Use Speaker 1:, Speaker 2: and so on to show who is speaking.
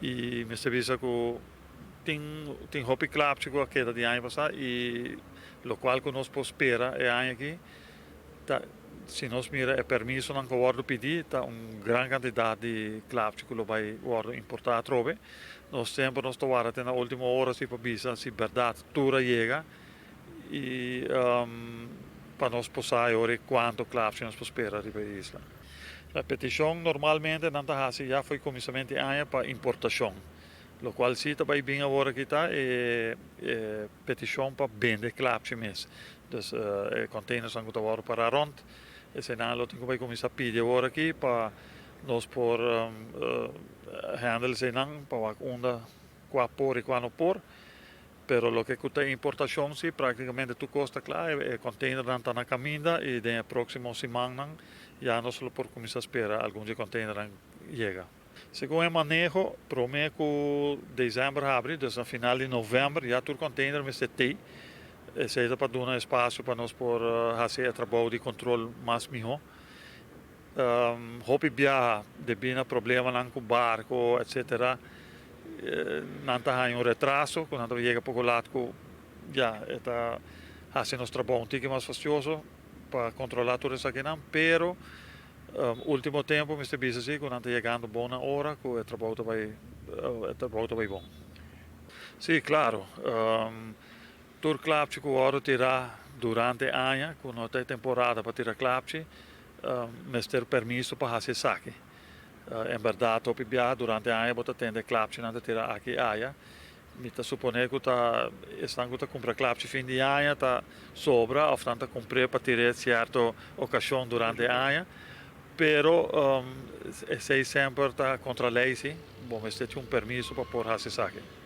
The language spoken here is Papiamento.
Speaker 1: I mester bisa ku tin hopi klapchi ku a keda di aña pasá i lokual ku nos por spera e aña aki ta si nos mira e permisonan ku a wòrdu pidí ta un gran kantidat di klapchi ku lo bai wòrdu importá atrobe. Nos semper nos ta warda te na último ora si pa bisa si bèrdat tur a yega i pa nos por sa e ora kuantu klapchi nos por spera riba e isla. E petishon normalmente nan ta hasi ya fo'i kuminsamentu di aña pa importashon, lokual si ta bai bin awor aki ta e petishon pa bende klapchi mes. Dus e containersnan ku ta wòrdu pará rònt, eseinan lo tin ku bai kuminsá pidi awor aki pa nos por handle eseinan pa wak unda kua por i kua no por. Pero loke ku ta importashon si praktikamente tur kos ta kla, e containernan ta na kaminda i den e próksimo simannan ya nos lo por kuminsá spera algun di e containernan yega. Segun e maneho, promé ku desèmber habri, dus na final di novèmber ya tur container mester tei. Esei ta pa duna espasio pa nos por hasi e trabou di kontrol mas mihó. Hopi biaha debí na problemanan ku barko etcetera nan ta haña un retraso ku nan ta yega poko lat ku ya e ta hasi nos trabou un tiki mas fastioso pa kontrolá tur esakinan pero ultimo tempu mester bisa si ku nan ta yegando bon na ora ku e trabou ta bai e trabou ta bai bon. Si klaro tur klapchi ku wòrdu tirá durante aña ku no ta e temporada pa tira klapchi Mester permiso pa hasi esaki. En bèrdat hopi biaha durante aña bo ta tende klapchinan ta tira aki i aya. Mi ta suponé ku ta esnan ku ta kumpra klapchi fin di aña ta sobra òf nan ta kumpr'é pa tir'é sierto okashon durante aña. Pero esei semper ta kontra lei si. Bo mester tin un permiso pa por hasi esaki.